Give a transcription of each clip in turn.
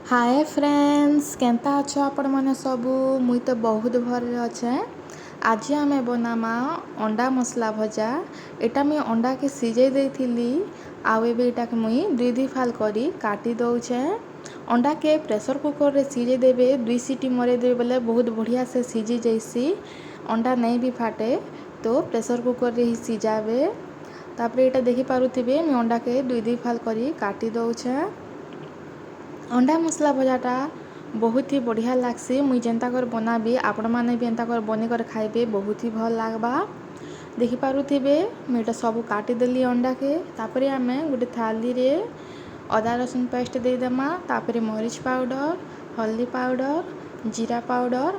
ହାଏ friends, କେନ୍ତା ଅଛ ଆପଣମାନେ ସବୁ? ମୁଇଁ ତ ବହୁତ ଭଲରେ ଅଛେ। ଆଜି ଆମେ ବନାମା ଅଣ୍ଡା ମସଲା ଭଜା। ଏଇଟା ମୁଇଁ ଅଣ୍ଡାକେ ସିଝେଇ ଦେଇଥିଲି ଆଉ ଏବେ ଏଇଟାକେ ମୁଇଁ ଦୁଇ ଦୁଇ ଫାଲ କରି କାଟି ଦଉଛେ। ଅଣ୍ଡାକେ ପ୍ରେସର୍ କୁକର୍ରେ ସିଝେଇ ଦେବେ, ଦୁଇ ସିଟି ମରେଇ ଦେବେ ବେଲେ ବହୁତ ବଢ଼ିଆ ସେ ସିଝି ଯାଇସି, ଅଣ୍ଡା ନାଇଁ ବି ଫାଟେ। ତ ପ୍ରେସର୍ କୁକର୍ରେ ହିଁ ସିଝାବେ। ତାପରେ ଏଇଟା ଦେଖିପାରୁଥିବେ, ମୁଇଁ ଅଣ୍ଡାକେ ଦୁଇ ଦୁଇ ଫାଲ କରି କାଟି ଦଉଛେ। ଅଣ୍ଡା ମସଲା ଭଜାଟା ବହୁତ ହି ବଢ଼ିଆ ଲାଗ୍ସି। ମୁଇଁ ଯେନ୍ତା କରି ବନାବି, ଆପଣମାନେ ବି ଏନ୍ତା କରି ବନେଇ କରି ଖାଇବେ, ବହୁତ ହି ଭଲ୍ ଲାଗ୍ବା। ଦେଖିପାରୁଥିବେ, ମୁଇଁ ଏଇଟା ସବୁ କାଟିଦେଲି ଅଣ୍ଡାକେ। ତାପରେ ଆମେ ଗୋଟେ ଥାଳିରେ ଅଦା ରସୁଣ ପେଷ୍ଟ ଦେଇଦେମା। ତାପରେ ମରିଚ ପାଉଡ଼ର, ହଳଦୀ ପାଉଡ଼ର, ଜିରା ପାଉଡ଼ର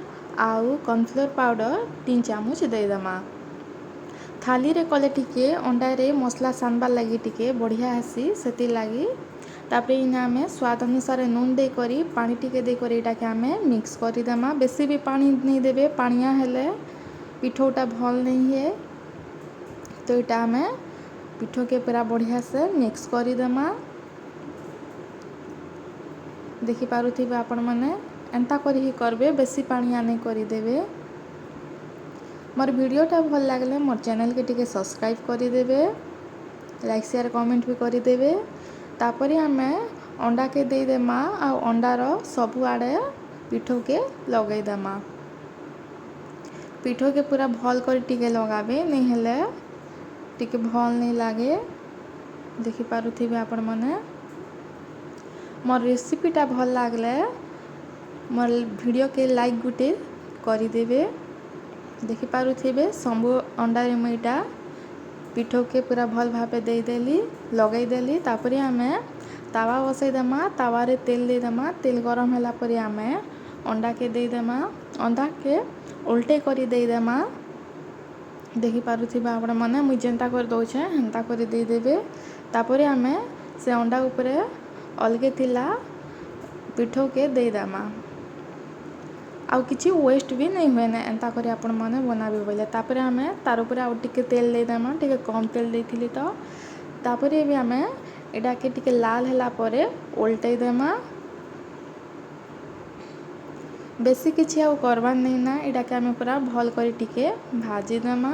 ଆଉ କର୍ଣ୍ଣଫ୍ଲୋର୍ ପାଉଡ଼ର 3 ଚାମଚ ଦେଇଦେମା। ଥାଳିରେ କଲେ ଟିକେ ଅଣ୍ଡାରେ ମସଲା ସାନବାର୍ ଲାଗି ଟିକେ ବଢ଼ିଆ ହେସି, ସେଥିର୍ଲାଗି। ତାପରେ ଇନେ ଆମେ ସ୍ୱାଦ ଅନୁସାରେ ନୁନ୍ ଦେଇକରି, ପାଣି ଟିକେ ଦେଇକରି ଏଇଟାକେ ଆମେ ମିକ୍ସ କରିଦେମା। ବେଶୀ ବି ପାଣି ନେଇ ଦେବେ, ପାଣିଆ ହେଲେ ପିଠଉଟା ଭଲ୍ ନେଇ ହୁଏ। ତ ଏଇଟା ଆମେ ପିଠଉକେ ପୁରା ବଢ଼ିଆ ସେ ମିକ୍ସ କରିଦେମା। ଦେଖିପାରୁଥିବେ ଆପଣମାନେ, ଏନ୍ତା କରି ହିଁ କରବେ, ବେଶୀ ପାଣିଆ ନାଇଁ କରିଦେବେ। ମୋର୍ ଭିଡ଼ିଓଟା ଭଲ୍ ଲାଗଲେ ମୋର୍ ଚ୍ୟାନେଲ୍କେ ଟିକେ ସବସ୍କ୍ରାଇବ୍ କରିଦେବେ, ଲାଇକ୍, ସେୟାର, କମେଣ୍ଟ ବି କରିଦେବେ। ତାପରେ ଆମେ ଅଣ୍ଡାକେ ଦେଇଦେମା ଆଉ ଅଣ୍ଡାର ସବୁଆଡ଼େ ପିଠଉକେ ଲଗେଇଦେମା। ପିଠଉକେ ପୁରା ଭଲ୍ କରି ଟିକେ ଲଗାବେ, ନାଇଁ ହେଲେ ଟିକେ ଭଲ୍ ନାଇଁ ଲାଗେ। ଦେଖିପାରୁଥିବେ ଆପଣମାନେ। ମୋର୍ ରେସିପିଟା ଭଲ୍ ଲାଗଲେ ମୋର୍ ଭିଡ଼ିଓକେ ଲାଇକ୍ ଗୁଟେ କରିଦେବେ। ଦେଖିପାରୁଥିବେ, ସବୁ ଅଣ୍ଡାରେ ମୁଇଁ ଏଇଟା ପିଠଉକେ ପୁରା ଭଲ୍ ଭାବେ ଦେଇଦେଲି, ଲଗେଇଦେଲି। ତାପରେ ଆମେ ତାୱା ବସେଇଦେମା, ତାୱାରେ ତେଲ ଦେଇଦେମା। ତେଲ ଗରମ ହେଲା ପରେ ଆମେ ଅଣ୍ଡାକେ ଦେଇଦେମା, ଅଣ୍ଡାକେ ଓଲଟେଇ କରି ଦେଇଦେମା। ଦେଖିପାରୁଥିବେ ଆପଣମାନେ, ମୁଇଁ ଯେନ୍ତା କରି ଦଉଛେ ହେନ୍ତା କରି ଦେଇଦେବେ। ତାପରେ ଆମେ ସେ ଅଣ୍ଡା ଉପରେ ଅଲଗେ ଥିଲା ପିଠଉକେ ଦେଇଦେମା ଆଉ କିଛି ୱେଷ୍ଟ ବି ନାଇଁ ହୁଏନା ଏନ୍ତା କରି ଆପଣମାନେ ବନାବେ ବୋଇଲେ। ତାପରେ ଆମେ ତାର ଉପରେ ଆଉ ଟିକେ ତେଲ ଦେଇଦେମା, ଟିକେ କମ୍ ତେଲ ଦେଇଥିଲି ତ। ତାପରେ ବି ଆମେ ଏଟାକେ ଟିକେ ଲାଲ ହେଲା ପରେ ଓଲଟେଇ ଦେମା। ବେଶୀ କିଛି ଆଉ କରବାର୍ ନାଇଁ ନା, ଏଟାକେ ଆମେ ପୁରା ଭଲ୍ କରି ଟିକେ ଭାଜିଦେମା,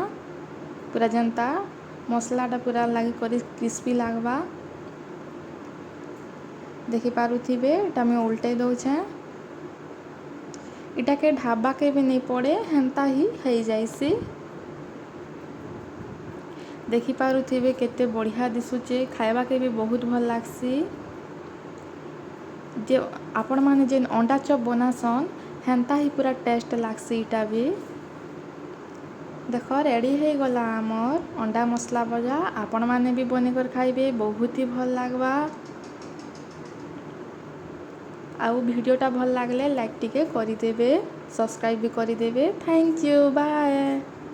ପୁରା ଯେନ୍ତା ମସଲାଟା ପୁରା ଲାଗିକରି କ୍ରିସ୍ପି ଲାଗ୍ବା। ଦେଖିପାରୁଥିବେ, ଏଟା ମୁଇଁ ଓଲଟେଇ ଦଉଛେଁ। ଏଟାକେ ଢାବାକେ ବି ନେଇ ପଡ଼େ, ହେନ୍ତା ହିଁ ହେଇଯାଇସି। ଦେଖିପାରୁଥିବେ, କେତେ ବଢ଼ିଆ ଦିଶୁଛେ, ଖାଇବାକେ ବି ବହୁତ ଭଲ୍ ଲାଗ୍ସି। ଯେ ଆପଣମାନେ ଯେନ୍ ଅଣ୍ଡା ଚପ୍ ବନାସନ୍, ହେନ୍ତା ହିଁ ପୁରା ଟେଷ୍ଟ ଲାଗ୍ସି ଇଟା ବି। ଦେଖ, ରେଡ଼ି ହେଇଗଲା ଆମର୍ ଅଣ୍ଡା ମସଲା ଭଜା। ଆପଣମାନେ ବି ବନେଇକରି ଖାଇବେ, ବହୁତ ହି ଭଲ୍ ଲାଗ୍ବା। ଆଉ ଭିଡ଼ିଓଟା ଭଲ୍ ଲାଗଲେ ଲାଇକ୍ ଟିକେ କରିଦେବେ, ସବସ୍କ୍ରାଇବ୍ ବି କରିଦେବେ। Thank you, bye.